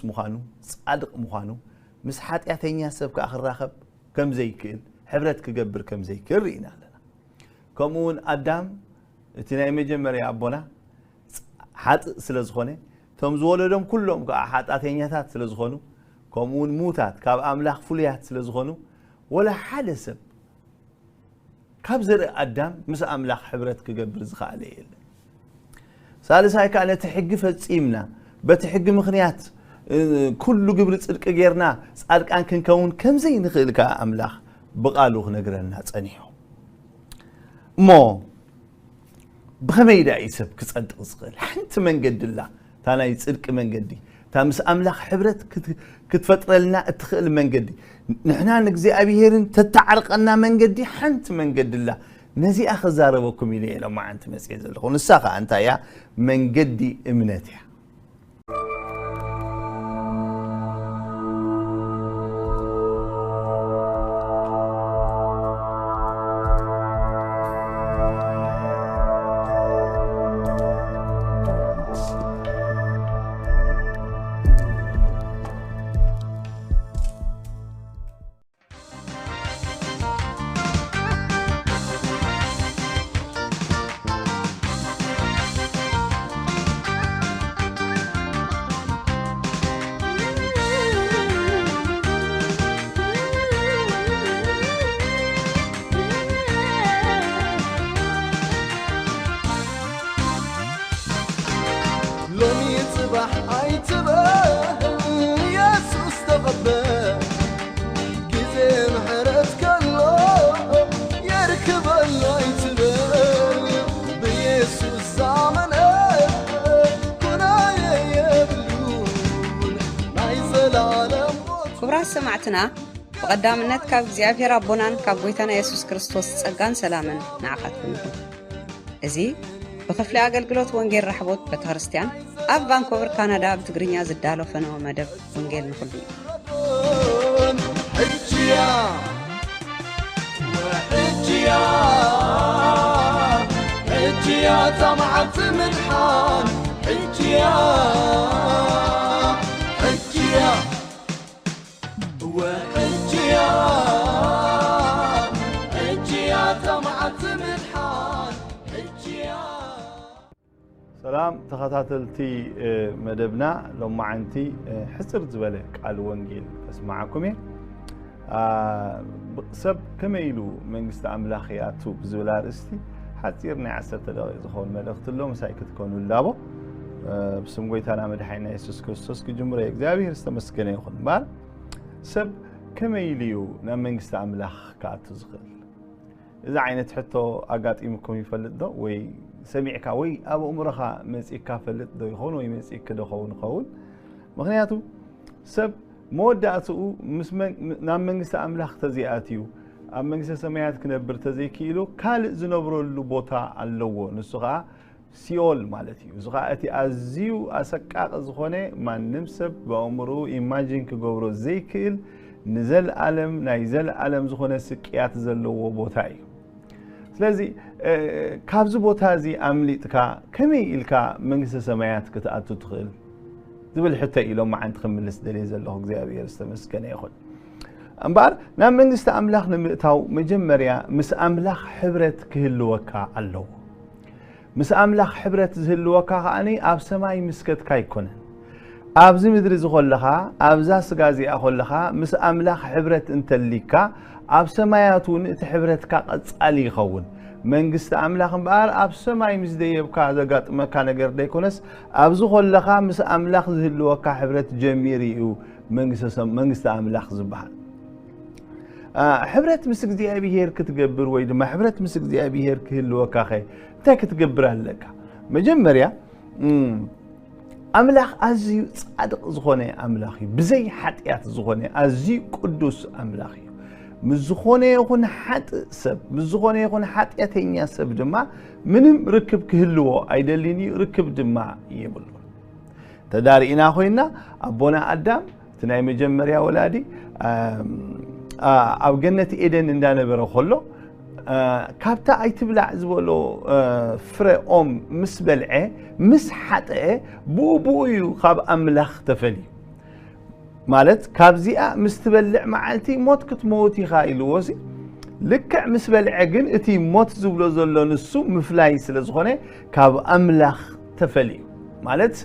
ምዃኑ፣ ጻድቕ ምዃኑ፣ ምስ ሓጢኣተኛ ሰብ ከኣ ክራኸብ ከም ዘይክእል፣ ሕብረት ክገብር ከም ዘይክእል ርኢና ኣለና። ከምኡ እውን ኣዳም እቲ ናይ መጀመርያ ኣቦና ሓጥእ ስለ ዝኾነ፣ እቶም ዝወለዶም ኩሎም ከኣ ሓጢኣተኛታት ስለ ዝኾኑ፣ ከምኡ እውን ምዉታት ካብ ኣምላኽ ፍሉያት ስለ ዝኾኑ፣ ወላ ሓደ ሰብ ካብ ዘርኢ ኣዳም ምስ ኣምላኽ ሕብረት ክገብር ዝኸኣለ የለን። ሳልሳይ ከኣ ነቲ ሕጊ ፈጺምና፣ በቲ ሕጊ ምኽንያት ኩሉ ግብሪ ጽድቂ ጌርና ጻድቃን ክንከውን ከም ዘይንኽእል ከኣ ኣምላኽ ብቓሉ ክነግረና ጸኒሑ። እሞ ብኸመይ ደኣ እዩ ሰብ ክጸድቕ ዝኽእል? ሓንቲ መንገዲ ኣላ፣ እታ ናይ ጽድቂ መንገዲ፣ እታ ምስ ኣምላኽ ሕብረት ክት- ክትፈጥረልና እትኽእል መንገዲ፣ ንሕናን እግዚኣብሄርን ተተዓርቐና መንገዲ ሓንቲ መንገዲ ኣላ። ነዚኣ ክዛረበኩም ኢለ እየ ሎማዓንቲ መጽየ ዘለኹ። ንሳ ኸኣ እንታይ እያ? መንገዲ እምነት እያ። ሎሚ ጽባሕ ኣይትበል፣ የሱስ ተቐበል። ግዜ ምሕረት ከሎ የርክበሉ ኣይትበል። ብየሱስ ዝኣመነ ኩናየ የብሉን፣ ናይ ዘላለም ሞት። ክቡራት ሰማዕትና፣ ብቐዳምነት ካብ እግዚኣብሔር ኣቦናን ካብ ጐይታና የሱስ ክርስቶስ ጸጋን ሰላምን ንዓኻትኩም ይኹን። እዚ ብኽፍሊ ኣገልግሎት ወንጌል ራሕቦት ቤተክርስትያን ኣብ ቫንኮቨር ካናዳ ብትግርኛ ዝዳሎ ፈነወ መደብ ወንጌል ንኹሉ እዩ። ሕጂያ ሕጂያ ሕጂያ እታ መዓልቲ ምድሓን ሕጂያ ሕጂያ ሕጂያ ሕጂያ እታ መዓልቲ ምድሓን ሕጂያ። ሰላም ተኸታተልቲ መደብና፣ ሎማዓንቲ ሕፅር ዝበለ ቃል ወንጌል ከስማዓኩም እየ። ሰብ ከመይ ኢሉ መንግስቲ ኣምላኽ ይኣቱ ብዝብል ኣርእስቲ ሓፂር ናይ ዓሰርተ ደቂቕ ዝኸውን መልእኽቲ ኣሎ፣ ምሳይ ክትኮኑ ላቦ። ብስም ጎይታና መድሓኒና የሱስ ክርስቶስ ክጅምሮ እየ። እግዚኣብሔር ዝተመስገነ ይኹን። እምበኣር ሰብ ከመይ ኢሉ እዩ ናብ መንግስቲ ኣምላኽ ክኣቱ ዝኽእል? እዚ ዓይነት ሕቶ ኣጋጢሙኩም ይፈልጥ ዶ? ወይ ሰሚዕካ ወይ ኣብ ኣእምሮኻ መጺእካ ፈልጥ ዶ ይኸውን ወይ መጺእኪ ዶ ኸውን ይኸውን? ምኽንያቱ ሰብ መወዳእትኡ ምስ መን-፣ ናብ መንግስቲ ኣምላኽ ተዘይኣትዩ ኣብ መንግስተ ሰማያት ክነብር ተዘይክኢሉ ካልእ ዝነብረሉ ቦታ ኣለዎ። ንሱ ኸኣ ሲኦል ማለት እዩ። እዚ ኸኣ እቲ ኣዝዩ ኣሰቃቂ ዝኾነ ማንም ሰብ ብኣእምሮኡ ኢማጂን ክገብሮ ዘይክእል ንዘለኣለም ናይ ዘለኣለም ዝኾነ ስቅያት ዘለዎ ቦታ እዩ። ስለዚ እ፣ ካብዚ ቦታ እዚ ኣምሊጥካ ከመይ ኢልካ መንግስተ ሰማያት ክትኣቱ ትኽእል? ዝብል ሕቶ እዩ ሎማዓንቲ ክምልስ ደልየ ዘለኹ። እግዚኣብሔር ዝተመስገነ ይኹን። እምበኣር ናብ መንግስቲ ኣምላኽ ንምእታው መጀመርያ ምስ ኣምላኽ ሕብረት ክህልወካ ኣለዎ። ምስ ኣምላኽ ሕብረት ዝህልወካ ከኣኒ ኣብ ሰማይ ምስ ከድካ ኣይኮነን። ኣብዚ ምድሪ እዚ ኮለኻ፣ ኣብዛ ስጋ እዚኣ ኮለኻ ምስ ኣምላኽ ሕብረት እንተሊካ፣ ኣብ ሰማያት እውን እቲ ሕብረትካ ቀጻሊ ይኸውን። መንግስቲ ኣምላኽ እምበኣር ኣብ ሰማይ ምስ ደየብካ ዘጋጥመካ ነገር ደይኮነስ፣ ኣብዚ ኮለኻ ምስ ኣምላኽ ዝህልወካ ሕብረት ጀሚሩ እዩ መንግስተ ሰም-፣ መንግስቲ ኣምላኽ ዝበሃል። አ፣ ሕብረት ምስ እግዚኣብሄር ክትገብር ወይ ድማ ሕብረት ምስ እግዚኣብሄር ክህልወካ ኸ እንታይ ክትገብር ኣለካ? መጀመርያ፣ እም፣ ኣምላኽ ኣዝዩ ጻድቕ ዝኾነ ኣምላኽ እዩ። ብዘይ ሓጢኣት ዝኾነ ኣዝዩ ቅዱስ ኣምላኽ እዩ። ምስ ዝኾነ ይኹን ሓጥእ ሰብ፣ ምስ ዝኾነ ይኹን ሓጢኣተኛ ሰብ ድማ ምንም ርክብ ክህልዎ ኣይደልን እዩ፣ ርክብ ድማ የብሉን። ተዳሪእና ኮይና ኣቦና ኣዳም እቲ ናይ መጀመርያ ወላዲ፣ ኣም፣ ኣ-፣ ኣብ ገነት ኤደን እንዳነበረ ከሎ፣ እ፣ ካብታ ኣይትብላዕ ዝበሎ፣ እ፣ ፍረ ኦም ምስ በልዐ፣ ምስ ሓጠአ፣ ብኡ ብኡ እዩ ካብ ኣምላኽ ተፈልዩ። ማለት ካብዚኣ ምስ ትበልዕ መዓልቲ ሞት ክትመውት ኢኻ ኢልዎ ሲ። ልክዕ ምስ በልዐ ግን እቲ ሞት ዝብሎ ዘሎ ንሱ ምፍላይ ስለ ዝኾነ ካብ ኣምላኽ ተፈልዩ። ማለት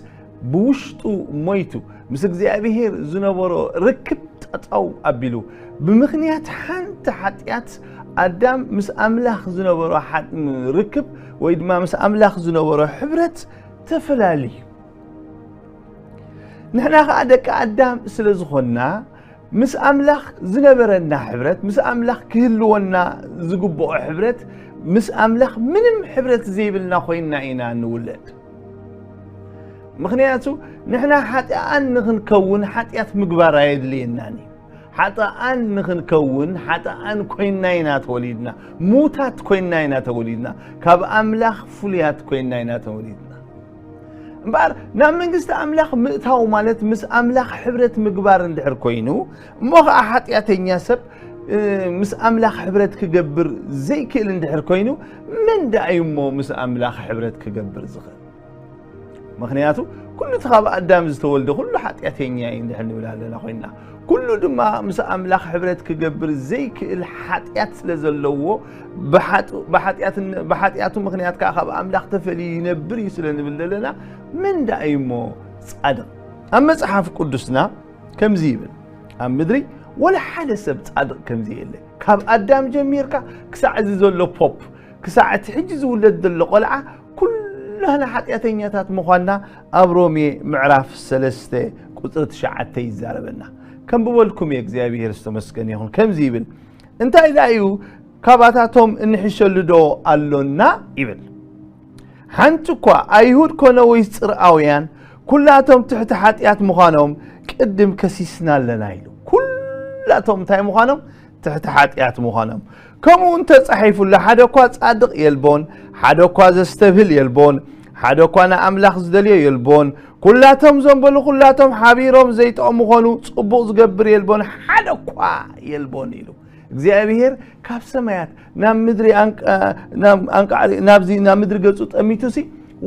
ብውሽጡ ሞይቱ ምስ እግዚኣብሔር ዝነበሮ ርክብ ጠጠው ኣቢሉ። ብምኽንያት ሓንቲ ሓጢኣት ኣዳም ምስ ኣምላኽ ዝነበሮ ሓ-፣ ርክብ ወይ ድማ ምስ ኣምላኽ ዝነበሮ ሕብረት ተፈላልዩ። ንሕና ኸዓ ደቂ ኣዳም ስለ ዝኾንና ምስ ኣምላኽ ዝነበረና ሕብረት፣ ምስ ኣምላኽ ክህልወና ዝግብኦ ሕብረት፣ ምስ ኣምላኽ ምንም ሕብረት ዘይብልና ኮይንና ኢና ንውለድ። ምኽንያቱ ንሕና ሓጥኣን ንኽንከውን ሓጢኣት ምግባር ኣየድልየናን እዩ። ሓጥኣን ንኽንከውን ሓጥኣን ኮይንና ኢና ተወሊድና። ሙታት ኮይንና ኢና ተወሊድና። ካብ ኣምላኽ ፍሉያት ኮይንና ኢና ተወሊድና። እምበኣር ናብ መንግስቲ ኣምላኽ ምእታው ማለት ምስ ኣምላኽ ሕብረት ምግባር እንድሕር ኮይኑ፣ እሞ ኸዓ ሓጢኣተኛ ሰብ፣ እ፣ ምስ ኣምላኽ ሕብረት ክገብር ዘይክእል እንድሕር ኮይኑ፣ መን ደኣ እዩ እሞ ምስ ኣምላኽ ሕብረት ክገብር ዝኽእል? ምኽንያቱ ኩሉ እቲ ካብ ኣዳም ዝተወልደ ኩሉ ሓጢኣተኛ እዩ እንድሕር ንብል ኣለና ኮይንና፣ ኩሉ ድማ ምስ ኣምላኽ ሕብረት ክገብር ዘይክእል ሓጢኣት ስለ ዘለዎ፣ ብሓጡ-፣ ብሓጢኣትን-፣ ብሓጢኣቱ ምኽንያት ከኣ ካብ ኣምላኽ ተፈልዩ ይነብር እዩ ስለ ንብል ዘለና፣ መን ደኣ እዩ እሞ ጻድቕ? ኣብ መጽሓፍ ቅዱስና ከምዚ ይብል፣ ኣብ ምድሪ ወላ ሓደ ሰብ ጻድቕ ከምዚ የለ። ካብ ኣዳም ጀሚርካ ክሳዕ እዚ ዘሎ ፖፕ፣ ክሳዕ እቲ ሕጂ ዝውለድ ዘሎ ቆልዓ፣ ኩላህና ሓጢኣተኛታት ምዃንና ኣብ ሮሜ ምዕራፍ ሰለስተ ቁጽሪ ትሽዓተ ይዛረበና። ከንብበልኩም እየ፣ እግዚኣብሔር ዝተመስገነ ይኹን። ከምዚ ይብል፣ እንታይ ደኣ እዩ ካባታቶም እንሕሸሉ ዶ ኣሎና? ይብል። ሓንቲ እኳ ኣይሁድ ኮነ ወይስ ጽርኣውያን፣ ኩላቶም ትሕቲ ሓጢኣት ምዃኖም ቅድም ከሲስና ኣለና ኢሉ። ኩላቶም እንታይ ምዃኖም? ትሕቲ ሓጢኣት ምዃኖም። ከምኡ እውን ተጻሒፉ ኣሎ፣ ሓደ እኳ ጻድቕ የልቦን፣ ሓደ እኳ ዘስተብህል የልቦን፣ ሓደ እኳ ንኣምላኽ ዝደልዮ የልቦን። ኩላቶም ዘንበሉ፣ ኩላቶም ሓቢሮም ዘይጠቕሙ ኾኑ፣ ጽቡቕ ዝገብር የልቦን፣ ሓደ እኳ የልቦን ኢሉ። እግዚኣብሔር ካብ ሰማያት ናብ ምድሪ ኣንቃ-፣ ናብ ኣንቃዕሪ-፣ ናብዚ ናብ ምድሪ ገጹ ጠሚቱሲ፣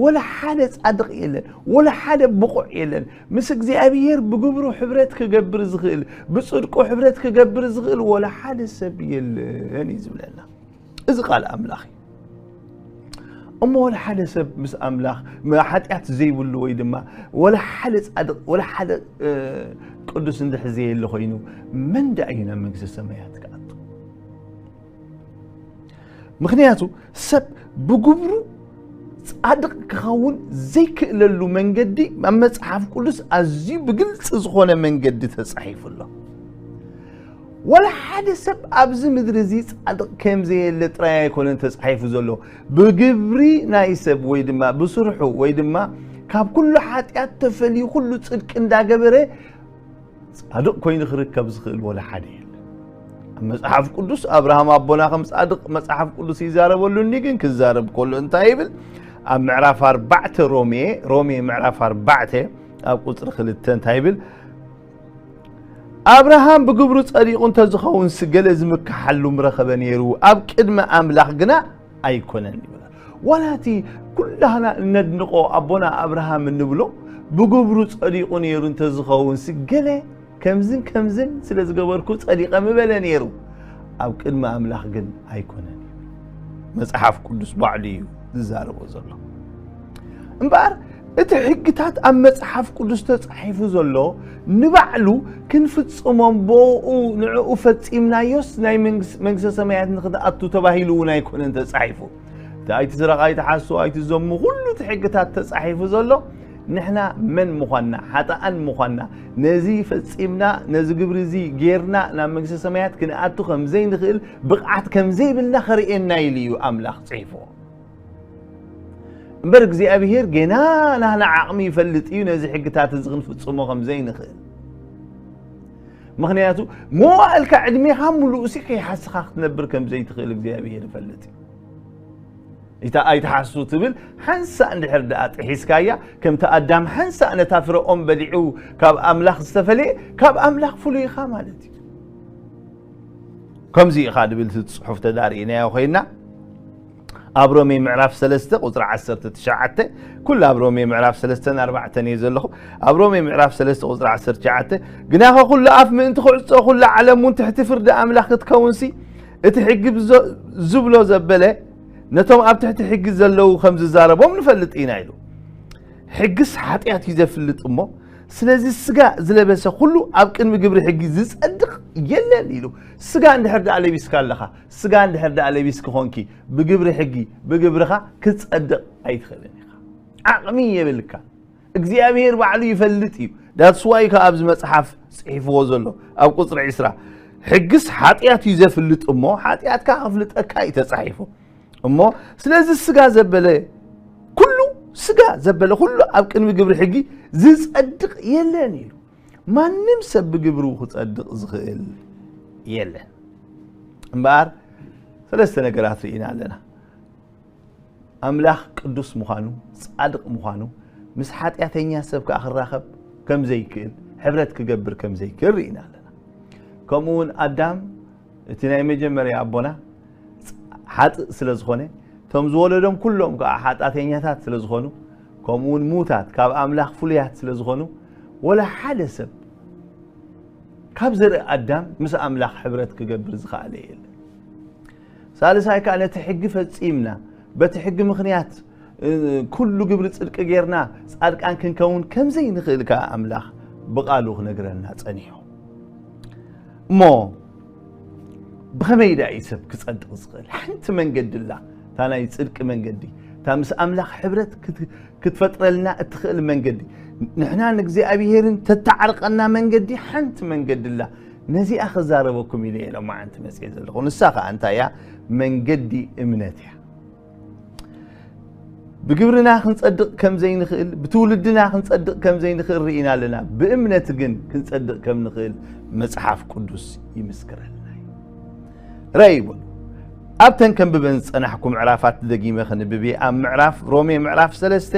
ወላ ሓደ ጻድቕ የለን፣ ወላ ሓደ ብቑዕ የለን። ምስ እግዚኣብሔር ብግብሩ ሕብረት ክገብር ዝኽእል፣ ብጽድቁ ሕብረት ክገብር ዝኽእል ወላ ሓደ ሰብ የለን እዩ ዝብለና። እዚ ቃል ኣምላኽ እዩ። እሞ ወላ ሓደ ሰብ ምስ ኣምላኽ ም-፣ ሓጢኣት ዘይብሉ ወይ ድማ ወላ ሓደ ጻድቕ፣ ወላ ሓደ፣ እ፣ ቅዱስ እንድሕር ዘየለ ኮይኑ፣ መን ደኣ እዩ ናብ መንግስተ ሰማያት ክኣቱ? ምኽንያቱ ሰብ ብግብሩ ጻድቕ ክኸውን ዘይክእለሉ መንገዲ ኣብ መጽሓፍ ቅዱስ ኣዝዩ ብግልጺ ዝኾነ መንገዲ ተጻሒፉ ኣሎ። ወላ ሓደ ሰብ ኣብዚ ምድሪ እዚ ጻድቕ ከም ዘየለ ጥራይ ኣይኮነን ተጻሒፉ ዘሎ። ብግብሪ ናይ ሰብ ወይ ድማ ብስርሑ ወይ ድማ ካብ ኩሉ ሓጢኣት ተፈልዩ ኩሉ ጽድቂ እንዳገበረ ጻድቕ ኮይኑ ክርከብ ዝኽእል ወላ ሓደ የለን። ኣብ መጽሓፍ ቅዱስ ኣብርሃም ኣቦና ከም ጻድቕ መጽሓፍ ቅዱስ ይዛረበሉ እኒ ግን ክዛረብ ከሎ እንታይ ይብል? ኣብ ምዕራፍ ኣርባዕተ ሮሜ፣ ሮሜ ምዕራፍ ኣርባዕተ ኣብ ቁጽሪ ክልተ እንታይ ይብል? ኣብርሃም ብግብሩ ጸዲቑ እንተዝኸውን ስገለ ዝምክሓሉ ምረኸበ ነይሩ፣ ኣብ ቅድሚ ኣምላኽ ግና ኣይኮነን ይብል። ዋላ እቲ ኩላህና እነድንቖ ኣቦና ኣብርሃም እንብሎ ብግብሩ ጸዲቑ ነይሩ እንተዝኸውን ስገለ ከምዝን ከምዝን ስለ ዝገበርኩ ጸዲቐ ምበለ ነይሩ፣ ኣብ ቅድሚ ኣምላኽ ግን ኣይኮነን ይብል። መጽሓፍ ቅዱስ ባዕሉ እዩ ዝዛረቦ ዘሎ። እምበኣር እቲ ሕግታት ኣብ መጽሓፍ ቅዱስ ተጻሒፉ ዘሎ ንባዕሉ ክንፍጽሞም ብኡ ንዕኡ ፈጺምናዮስ ናይ መንግስ-፣ መንግስተ ሰማያት ንኽንኣቱ ተባሂሉ እውን ኣይኮነን ተጻሒፉ። እቲ ኣይትስረቕ፣ ኣይትሓሱ፣ ኣይትዘሙ፣ ኩሉ እቲ ሕግታት ተጻሒፉ ዘሎ ንሕና መን ምዃንና፣ ሓጥኣን ምዃንና፣ ነዚ ፈጺምና፣ ነዚ ግብሪ እዚ ጌርና ናብ መንግስተ ሰማያት ክንኣቱ ከም ዘይንኽእል ብቕዓት ከም ዘይብልና ከርእየና ኢሉ እዩ ኣምላኽ ጽሒፍዎ። እምበር እግዚኣብሄር ጌና ናህና ዓቕሚ ይፈልጥ እዩ፣ ነዚ ሕግታት እዚ ክንፍጽሞ ከም ዘይንኽእል። ምኽንያቱ መዋእልካ ዕድሜኻ ምሉእሲ ከይሓስኻ ክትነብር ከም ዘይትኽእል እግዚኣብሄር ይፈልጥ እዩ። ኢታ ኣይትሓሱ ትብል ሓንሳእ እንድሕር ደኣ ጥሒስካያ፣ ከምቲ ኣዳም ሓንሳእ ነታ ፍረ ኦም በሊዑ ካብ ኣምላኽ ዝተፈለየ፣ ካብ ኣምላኽ ፍሉይ ኢኻ ማለት እዩ። ከምዚ ኢኻ ድብል እቲ ጽሑፍ ተዳርእናዮ ኮይና፣ ኣብ ሮሜ ምዕራፍ ሰለስተ ቁጽሪ ዓሰርተ ትሽዓተ፣ ኩሉ ኣብ ሮሜ ምዕራፍ ሰለስተ ኣርባዕተ እየ ዘለኹ። ኣብ ሮሜ ምዕራፍ ሰለስተ ቁጽሪ ዓሰርተ ትሽዓተ፣ "ግናኸ ኩሉ ኣፍ ምእንቲ ክዕጾ፣ ኩሉ ዓለም እውን ትሕቲ ፍርዲ ኣምላኽ ክትከውንሲ፣ እቲ ሕጊ ብዞ-፣ ዝብሎ ዘበለ ነቶም ኣብ ትሕቲ ሕጊ ዘለዉ ከም ዝዛረቦም ንፈልጥ ኢና" ኢሉ። "ሕግስ ሓጢኣት እዩ ዘፍልጥ እሞ፣ ስለዚ ስጋ ዝለበሰ ኩሉ ኣብ ቅድሚ ግብሪ ሕጊ ዝጸድቕ የለን" ኢሉ። ስጋ እንድሕር ደኣ ለቢስካ ኣለኻ፣ ስጋ እንድሕር ደኣ ለቢስኪ ኾንኪ፣ ብግብሪ ሕጊ፣ ብግብርኻ ክትጸድቕ ኣይትኽእልን ኢኻ። ዓቕሚ የብልካ። እግዚኣብሔር ባዕሉ ይፈልጥ እዩ። That's why ከኣ ኣብዚ መጽሓፍ ጽሒፍዎ ዘሎ፣ ኣብ ቁጽሪ ዕስራ፣ "ሕግስ ሓጢኣት እዩ ዘፍልጥ እሞ፣ ሓጢኣትካ ከፍልጠካ እዩ ተጻሒፉ። እሞ ስለዚ ስጋ ዘበለ ኩሉ፣ ስጋ ዘበለ ኩሉ ኣብ ቅድሚ ግብሪ ሕጊ ዝጸድቕ የለን" ኢሉ። ማንም ሰብ ብግብሩ ክጸድቕ ዝኽእል የለን። እምበኣር ሰለስተ ነገራት ርኢና ኣለና። ኣምላኽ ቅዱስ ምዃኑ፣ ጻድቕ ምዃኑ፣ ምስ ሓጢኣተኛ ሰብ ከኣ ክራኸብ ከም ዘይክእል፣ ሕብረት ክገብር ከም ዘይክእል ርኢና ኣለና። ከምኡ እውን ኣዳም፣ እቲ ናይ መጀመርያ ኣቦና፣ ሓጥእ ስለ ዝኾነ፣ እቶም ዝወለዶም ኩሎም ከኣ ሓጢኣተኛታት ስለ ዝኾኑ፣ ከምኡ እውን ምዉታት፣ ካብ ኣምላኽ ፍሉያት ስለ ዝኾኑ፣ ወላ ሓደ ሰብ ካብ ዘርኢ ኣዳም ምስ ኣምላኽ ሕብረት ክገብር ዝኸኣለ የለን። ሳልሳይ ከኣ ነቲ ሕጊ ፈጺምና፣ በቲ ሕጊ ምኽንያት፣ እ፣ ኩሉ ግብሪ ጽድቂ ጌርና ጻድቃን ክንከውን ከም ዘይንኽእል ከኣ ኣምላኽ ብቓሉ ክነግረና ጸኒሑ። እሞ ብኸመይ ደኣ እዩ ሰብ ክጸድቕ ዝኽእል? ሓንቲ መንገዲ ኣላ፣ እታ ናይ ጽድቂ መንገዲ፣ እታ ምስ ኣምላኽ ሕብረት ክት-፣ ክትፈጥረልና እትኽእል መንገዲ። ንሕና ንእግዚኣብሔርን ተተዓርቐና መንገዲ ሓንቲ መንገዲ ኣላ። ነዚኣ ክዛረበኩም ኢለ እየ ሎማዓንቲ መጽየ ዘለኹ። ንሳ ኸኣ እንታይ እያ? መንገዲ እምነት እያ። ብግብርና ክንጸድቕ ከም ዘይንኽእል፣ ብትውልድና ክንጸድቕ ከም ዘይንኽእል ርኢና ኣለና። ብእምነት ግን ክንጸድቕ ከም ንኽእል መጽሓፍ ቅዱስ ይምስክረልና እዩ። ረኣይ ይበሉ። ኣብተን ከንብበን ዝጸናሕኩ ምዕራፋት ደጊመ ክንብብ እየ። ኣብ ምዕራፍ ሮሜ ምዕራፍ ሰለስተ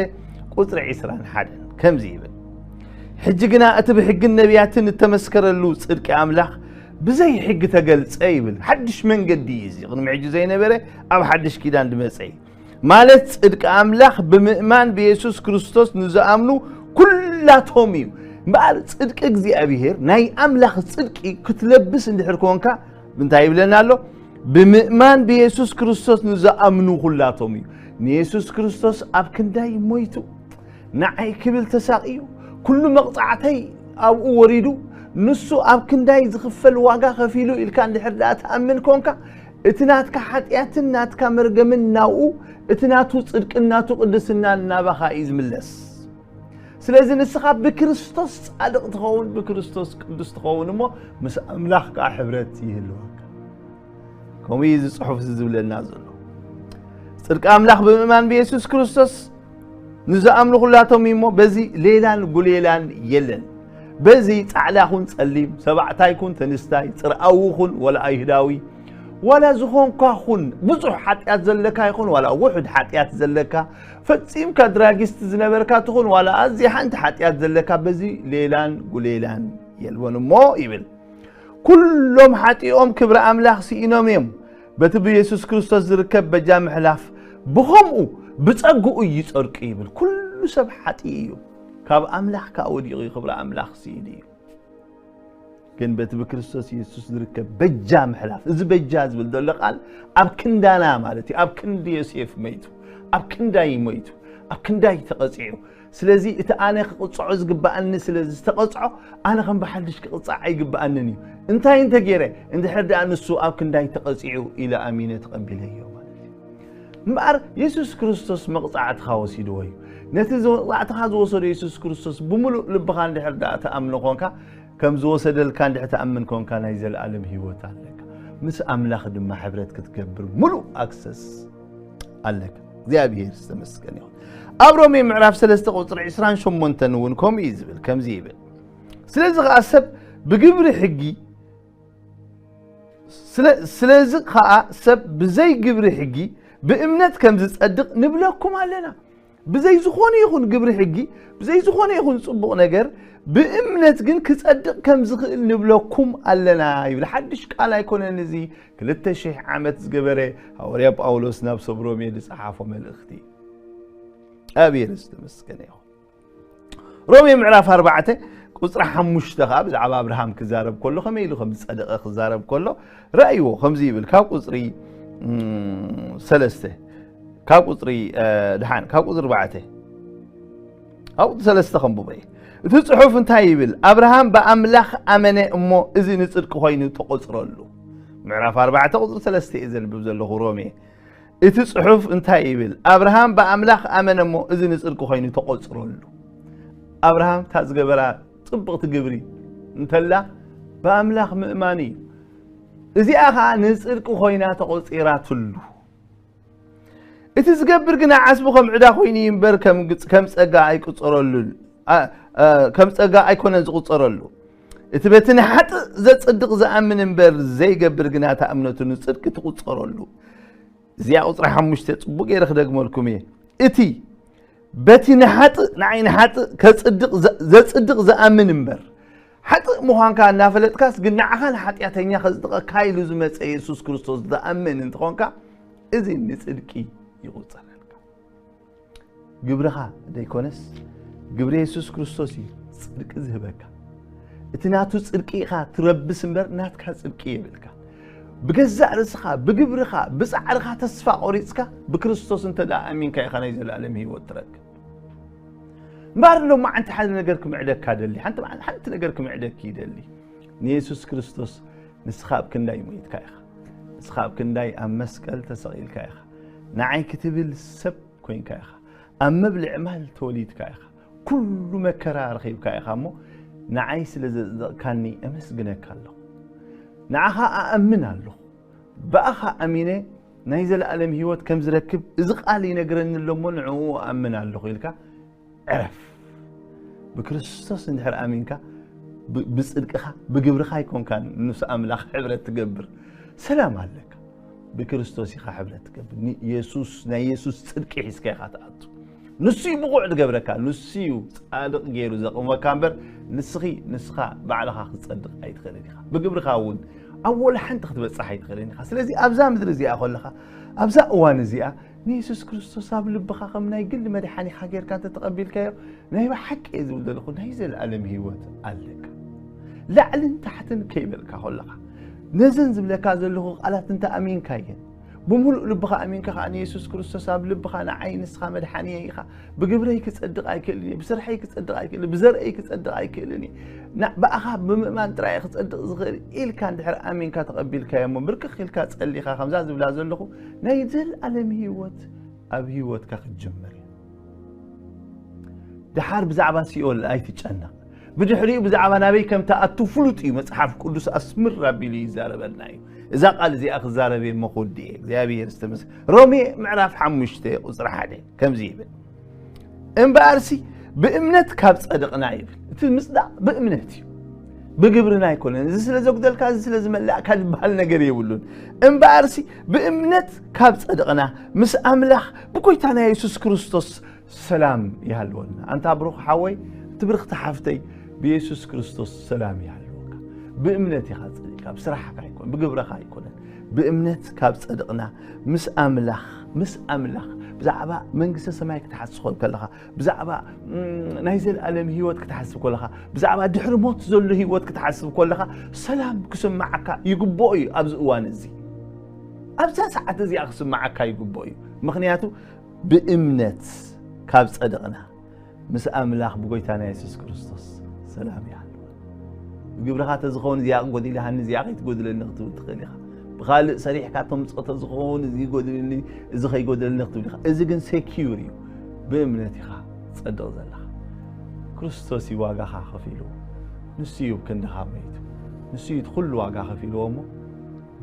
ቁጽሪ ዕስራን ሓደን ከምዚ ይብል፣ "ሕጂ ግና እቲ ብሕግን ነቢያትን እተመስከረሉ ጽድቂ ኣምላኽ ብዘይ ሕጊ ተገልጸ" ይብል። ሓድሽ መንገዲ እዩ እዚ። ቅድሚ ሕጂ ዘይነበረ ኣብ ሓድሽ ኪዳን ዝመጸ እዩ። ማለት ጽድቂ ኣምላኽ ብምእማን ብየሱስ ክርስቶስ ንዝኣምኑ ኩላቶም እዩ። እምበኣር ጽድቂ እግዚኣብሔር፣ ናይ ኣምላኽ ጽድቂ ክትለብስ እንድሕር ኮንካ፣ እንታይ ይብለና ኣሎ? "ብምእማን ብየሱስ ክርስቶስ ንዝኣምኑ ኩላቶም" እዩ። ንየሱስ ክርስቶስ ኣብ ክንዳይ ሞይቱ፣ ንዓይ ክብል ተሳቕዩ፣ ኩሉ መቕጻዕተይ ኣብኡ ወሪዱ፣ ንሱ ኣብ ክንዳይ ዝኽፈል ዋጋ ከፊሉ ኢልካ እንድሕር ደኣ ትኣምን ኮንካ፣ እቲ ናትካ ሓጢኣትን ናትካ መርገምን ናብኡ፣ እቲ ናቱ ጽድቅን ናቱ ቅድስናን ናባኻ እዩ ዝምለስ። ስለዚ ንስኻ ብክርስቶስ ጻድቕ ትኸውን፣ ብክርስቶስ ቅዱስ ትኸውን እሞ ምስ ኣምላኽ ከኣ ሕብረት ይህልወካ። ከምኡ እዩ እዚ ጽሑፍ እዚ ዝብለና ዘሎ። ጽድቂ ኣምላኽ ብምእማን ብየሱስ ክርስቶስ ንዝኣምኑ ኩላቶም እዩ እሞ፣ በዚ ሌላን ጉሌላን የለን። በዚ ጻዕዳ ኩን ጸሊም፣ ሰባዕታይ ኩን ተንስታይ፣ ጽርኣዊ ኩን ዋላ ኣይሁዳዊ፣ ዋላ ዝኾንኳ ኩን፣ ብዙሕ ሓጢኣት ዘለካ ይኹን ዋላ ውሑድ ሓጢኣት ዘለካ፣ ፈጺምካ ድራጊስት ዝነበርካ ትኹን ዋላ ኣዝያ ሓንቲ ሓጢኣት ዘለካ፣ በዚ ሌላን ጉሌላን የልቦን እሞ ይብል። ኩሎም ሓጢኦም ክብሪ ኣምላኽ ስኢኖም እዮም። በቲ ብየሱስ ክርስቶስ ዝርከብ በጃ ምሕላፍ ብኸምኡ ብጸግኡ ይጸድቁ ይብል። ኩሉ ሰብ ሓጢእ እዩ። ካብ ኣምላኽ ከኣ ወዲቑ እዩ፣ ክብሪ ኣምላኽ ስኢኑ እዩ። ግን በቲ ብክርስቶስ የሱስ ዝርከብ በጃ ምሕላፍ፣ እዚ በጃ ዝብል ዘሎ ቃል ኣብ ክንዳና ማለት እዩ። ኣብ ክንዲ ዮሴፍ መይቱ፣ ኣብ ክንዳይ መይቱ፣ ኣብ ክንዳይ ተቐጺዑ። ስለዚ እቲ ኣነ ክቕጽዖ ዝግብኣኒ ስለ ዝተቐጽዖ፣ ኣነ ከም ብሓድሽ ክቕጻዕ ኣይግብኣንን እዩ። እንታይ እንተ ገይረ? እንድሕር ደኣ ንሱ ኣብ ክንዳይ ተቐጺዑ ኢለ ኣሚነ ተቐቢለዮ ማለት እዩ። እምበኣር የሱስ ክርስቶስ መቕጻዕትኻ ወሲድዎ እዩ። ነቲ መቕጻዕትኻ ዝወሰዶ የሱስ ክርስቶስ ብምሉእ ልብኻ እንድሕር ደኣ ትኣምኖ ኮንካ፣ ከም ዝወሰደልካ እንድሕር ትኣምን ኮንካ፣ ናይ ዘለኣለም ህይወት ኣለካ። ምስ ኣምላኽ ድማ ሕብረት ክትገብር ምሉእ ኣክሰስ ኣለካ። እግዚኣብሔር ዝተመስገነ ይኹን። ኣብ ሮሜ ምዕራፍ ሰለስተ ቁጽሪ ዕስራን ሸሞንተን እውን ከምኡ እዩ ዝብል፣ ከምዚ ይብል፣ "ስለዚ ኸኣ ሰብ ብግብሪ ሕጊ፣ ስለ-፣ ስለዚ ኸኣ ሰብ ብዘይ ግብሪ ሕጊ ብእምነት ከም ዝጸድቕ ንብለኩም ኣለና። ብዘይ ዝኾነ ይኹን ግብሪ ሕጊ፣ ብዘይ ዝኾነ ይኹን ጽቡቕ ነገር፣ ብእምነት ግን ክጸድቕ ከም ዝኽእል ንብለኩም ኣለና ይብል። ሓድሽ ቃል ኣይኮነን እዚ። ክልተ ሽሕ ዓመት ዝገበረ ሃዋርያ ጳውሎስ ናብ ሰብ ሮሜ ዝጸሓፎ መልእኽቲ። ኣብሔር ዝተመስገነ ይኹን። ሮሜ ምዕራፍ ኣርባዕተ ቁጽሪ ሓሙሽተ ከኣ ብዛዕባ ኣብርሃም ክዛረብ ከሎ፣ ከመይ ኢሉ ከም ዝጸደቐ ክዛረብ ከሎ፣ ረኣይዎ ከምዚ ይብል። ካብ ቁጽሪ፣ እም፣ ሰለስተ፣ ካብ ቁጽሪ፣ እ፣ ድሓን፣ ካብ ቁጽሪ ኣርባዕተ፣ ካብ ቁጽሪ ሰለስተ ከንብቦ እየ። እቲ ጽሑፍ እንታይ ይብል? ኣብርሃም ብኣምላኽ ኣመነ እሞ እዚ ንጽድቂ ኮይኑ ተቖጽረሉ። ምዕራፍ ኣርባዕተ ቁጽሪ ሰለስተ እየ ዘንብብ ዘለኹ ሮሜ። እቲ ጽሑፍ እንታይ ይብል? ኣብርሃም ብኣምላኽ ኣመነ እሞ እዚ ንጽድቂ ኮይኑ ተቖጽረሉ። ኣብርሃም እታ ዝገበራ ጽብቕቲ ግብሪ እንተላ ብኣምላኽ ምእማን እዩ። እዚኣ ኸኣ ንጽድቂ ኮይና ተቖጺራትሉ። እቲ ዝገብር ግና ዓስቡ ከም ዕዳ ኮይኑ እዩ እምበር ከም ግጽ-፣ ከም ጸጋ ኣይቁጸረሉን። ኣ-፣ ኣ-፣ ከም ጸጋ ኣይኮነን ዝቑጸረሉ። እቲ በቲ ንሓጥእ ዘጽድቕ ዝኣምን እምበር ዘይገብር ግና እታ እምነቱ ንጽድቂ ትቑጸረሉ። እዚኣ ቁጽሪ ሓሙሽተ ጽቡቕ ገይረ ክደግመልኩም እየ። እቲ በቲ ንሓጥእ፣ ንዓይ ንሓጥእ ከጽድቕ ዘ-፣ ዘጽድቕ ዝኣምን እምበር፣ ሓጥእ ምዃንካ እናፈለጥካስ ግን ንዓኻ ንሓጢኣተኛ ከጽድቐካ ኢሉ ዝመጸ የሱስ ክርስቶስ ዝኣምን እንተኾንካ፣ እዚ ንጽድቂ ይቑጸረልካ። ግብርኻ ዘይኮነስ፣ ግብሪ የሱስ ክርስቶስ እዩ ጽድቂ ዝህበካ። እቲ ናቱ ጽድቂ ኢኻ ትረብስ እምበር፣ ናትካ ጽድቂ የብልካ። ብገዛእ ርእስኻ፣ ብግብርኻ፣ ብጻዕርኻ ተስፋ ቆሪጽካ፣ ብክርስቶስ እንተ ደኣ ኣሚንካ ኢኻ ናይ ዘለኣለም ህይወት ትረክብ። እምበኣር ሎማዓንቲ ሓደ ነገር ክምዕደካ ደሊ፣ ሓንቲ መዓ-፣ ሓንቲ ነገር ክምዕደኪ ይደሊ። ንየሱስ ክርስቶስ ንስኻ ኣብ ክንዳይ ሞይትካ ኢኻ። ንስኻ ኣብ ክንዳይ ኣብ መስቀል ተሰቒልካ ኢኻ። ንዓይ ክትብል ሰብ ኮይንካ ኢኻ። ኣብ መብልዒ ማል ተወሊድካ ኢኻ። ኩሉ መከራ ረኺብካ ኢኻ እሞ፣ ንዓይ ስለ ዘጽደቕካኒ እመስግነካ ኣለኹ። ንዓኻ ኣኣምን ኣለኹ። ብኣኻ ኣሚነ ናይ ዘለኣለም ህይወት ከም ዝረክብ እዚ ቃል ይነግረኒ ኣሎ እሞ፣ ንዕኡ ኣኣምን ኣለኹ ኢልካ ዕረፍ። ብክርስቶስ እንድሕር ኣሚንካ፣ ብ-፣ ብጽድቅኻ፣ ብግብርኻ ኣይኮንካን ምስ ኣምላኽ ሕብረት ትገብር። ሰላም ኣለካ። ብክርስቶስ ኢኻ ሕብረት ትገብር። ን-፣ የሱስ፣ ናይ የሱስ ጽድቂ ሒዝካ ኢኻ ትኣቱ። ንሱ እዩ ብቑዕ ዝገብረካ፣ ንሱ እዩ ጻድቕ ገይሩ ዘቕመካ እምበር፣ ንስኺ፣ ንስኻ ባዕልኻ ክትጸድቕ ኣይትኽእልን ኢኻ። ብግብርኻ እውን ኣብ ወላ ሓንቲ ክትበጽሕ ኣይትኽእልን ኢኻ። ስለዚ ኣብዛ ምድሪ እዚኣ ከለኻ፣ ኣብዛ እዋን እዚኣ፣ ንየሱስ ክርስቶስ ኣብ ልብኻ ከም ናይ ግሊ መድሓኒኻ ጌርካ እንተተቐቢልካዮ፣ ናይ ብሓቂ እየ ዝብል ዘለኹ፣ ናይ ዘለኣለም ህይወት ኣለካ። ላዕልን ታሕትን ከይበልካ ከለኻ፣ ነዘን ዝብለካ ዘለኹ ቃላት እንተ ኣሚንካየን፣ ብምሉእ ልብኻ ኣሚንካ ኸኣ ንየሱስ ክርስቶስ ኣብ ልብኻ፣ ንዓይ ንስኻ መድሓኒየ ኢኻ፣ ብግብረይ ክጸድቕ ኣይክእልን እየ፣ ብስርሐይ ክጸድቕ ኣይክእልን፣ ብዘርእይ ክጸድቕ ኣይክእልን እየ፣ ና-፣ ብኣኻ ብምእማን ጥራይ እየ ክጸድቕ ዝኽእል ኢልካ እንድሕር ኣሚንካ ተቐቢልካዮ እሞ፣ ብርክኽ ኢልካ ጸሊኻ ከምዛ ዝብላ ዘለኹ ናይ ዘለኣለም ህይወት ኣብ ህይወትካ ክትጅምር እዩ። ደሓር ብዛዕባ ሲኦል ኣይትጨነቕ። ብድሕሪኡ ብዛዕባ ናበይ ከም ትኣቱ ፍሉጥ እዩ። መጽሓፍ ቅዱስ ኣስምር ኣቢሉ ይዛረበልና እዩ። እዛ ቃል እዚኣ ክዛረብ እየ እሞ ክውድእ እየ። እግዚኣብሔር ዝተመስ-፣ ሮሜ ምዕራፍ ሓሙሽተ ቁጽሪ ሓደ ከምዚ ይብል፣ "እምበኣርሲ ብእምነት ካብ ጸደቕና" ይብል። እቲ ምጽዳቕ ብእምነት እዩ፣ ብግብርና ኣይኮነን። እዚ ስለ ዘጉደልካ፣ እዚ ስለ ዝመላእካ ዝበሃል ነገር የብሉን። "እምበኣርሲ ብእምነት ካብ ጸደቕና፣ ምስ ኣምላኽ ብጎይታና የሱስ ክርስቶስ ሰላም ይሃልወና።" ኣንታ ብሩኽ ሓወይ፣ እቲ ብርኽቲ ሓፍተይ፣ ብየሱስ ክርስቶስ ሰላም ይሃልወካ። ብእምነት ኢኻ ጸዲቕካ፣ ብስራሕካ ኣይኮነን፣ ብግብረኻ ኣይኮነን። ብእምነት ካብ ጸድቕና፣ ምስ ኣምላኽ፣ ምስ ኣምላኽ ብዛዕባ መንግስተ ሰማይ ክትሓስብ ከለኻ፣ ብዛዕባ፣ ም፣ ናይ ዘለኣለም ህይወት ክትሓስብ ከለኻ፣ ብዛዕባ ድሕሪ ሞት ዘሎ ህይወት ክትሓስብ ከለኻ፣ ሰላም ክስምዓካ ይግብኦ እዩ ኣብዚ እዋን እዚ። ኣብዛ ሰዓት እዚኣ ክስምዓካ ይግብኦ እዩ። ምኽንያቱ ብእምነት ካብ ጸደቕና፣ ምስ ኣምላኽ ብጎይታና የሱስ ክርስቶስ ሰላም ይሃልወና። ብግብርኻ ተዝኸውን እዚኣ ክጎድል ሃኒ፣ እዚኣ ከይትጎድለኒ ክትብል ትኽእል ኢኻ። ብኻልእ ሰሪሕካ ተምጽኦ ተዝኸውን እዚ ይጎድልኒ፣ እዚ ከይጎድለኒ ክትብል ኢኻ። እዚ ግን ሴኪዩር እዩ። ብእምነት ኢኻ ትጸድቕ ዘለኻ። ክርስቶስ እዩ ዋጋኻ ከፊሉ። ንሱ እዩ ብክንድኻ መይቱ። ንሱ እዩ እቲ ኩሉ ዋጋ ከፊልዎ እሞ፣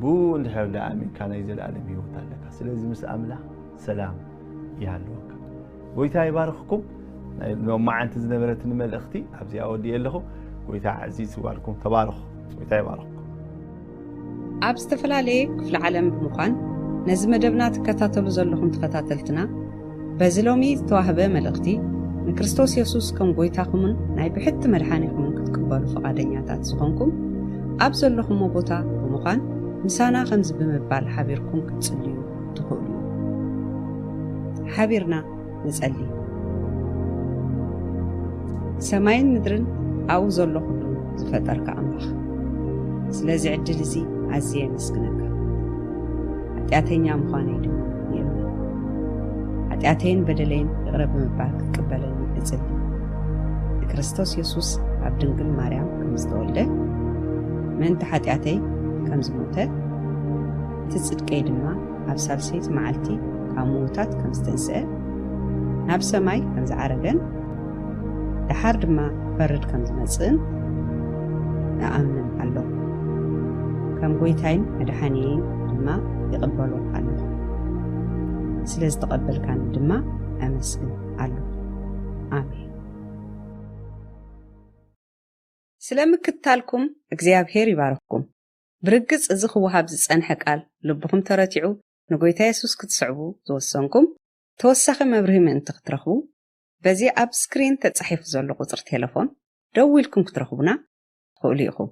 ብኡ እንድሕር ደኣ ኣሚንካ ናይ ዘለኣለም ህይወት ኣለካ። ስለዚ ምስ ኣምላኽ ሰላም ይሃልወካ። ጎይታ ይባርኽኩም። ናይ ሎማዓንቲ ዝነበረትኒ መልእኽቲ ኣብዚኣ ወዲኤ ኣለኹ። ጎይታ ዓዚዙ ይባርኩም። ተባረኹ። ጎይታ ይባርኽኩም። ኣብ ዝተፈላለየ ክፍለ ዓለም ብምዃን ነዚ መደብና ትከታተሉ ዘለኹም ተኸታተልትና፣ በዚ ሎሚ ዝተዋህበ መልእኽቲ፣ ንክርስቶስ የሱስ ከም ጐይታኹምን ናይ ብሕቲ መድሓኒኹምን ክትቅበሉ ፍቓደኛታት ዝኾንኩም፣ ኣብ ዘለኹምዎ ቦታ ብምዃን ምሳና ከምዚ ብምባል ሓቢርኩም ክትጽልዩ ትኽእሉ። ሓቢርና ንጸሊ። ሰማይን ምድርን ኣብኡ ዘሎ ኩሉ ዝፈጠርካ ኣምላኽ፣ ስለዚ ዕድል እዚ ኣዝየ የመስግነካ። ሓጢኣተኛ ምዃነይ ድማ ይእመን። ሓጢኣተይን በደለይን ይቕረ ብምባል ክትቅበለኒ እጽሊ። ንክርስቶስ የሱስ ኣብ ድንግል ማርያም ከም ዝተወልደ፣ ምእንቲ ሓጢኣተይ ከም ዝሞተ፣ እቲ ጽድቀይ ድማ ኣብ ሳልሰይቲ መዓልቲ ካብ ምዉታት ከም ዝተንስአ፣ ናብ ሰማይ ከም ዝዓረገን ደሓር ድማ ክፈርድ ከም ዝመጽእን እኣምን ኣለኹ። ከም ጐይታይን መድሓኒየይን ድማ ይቕበሎ ኣለኹ። ስለ ዝተቐበልካኒ ድማ ኣመስግን ኣለኹ። ኣሜን። ስለ ምክታልኩም እግዚኣብሔር ይባርኽኩም። ብርግጽ እዚ ክወሃብ ዝጸንሐ ቃል ልብኹም ተረቲዑ ንጎይታ የሱስ ክትስዕቡ ዝወሰንኩም፣ ተወሳኺ መብርሂ ምእንቲ ክትረኽቡ፣ በዚ ኣብ ስክሪን ተጻሒፉ ዘሎ ቁጽሪ ቴሌፎን ደዊልኩም ክትረኽቡና ትኽእሉ ኢኹም።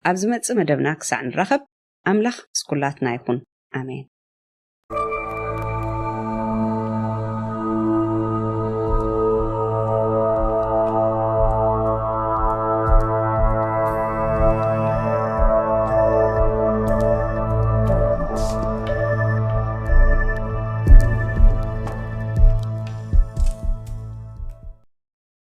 ኣብ ዝመጽእ መደብና ክሳዕ ንራኸብ፣ ኣምላኽ ምስ ኩላትና ይኹን። ኣሜን።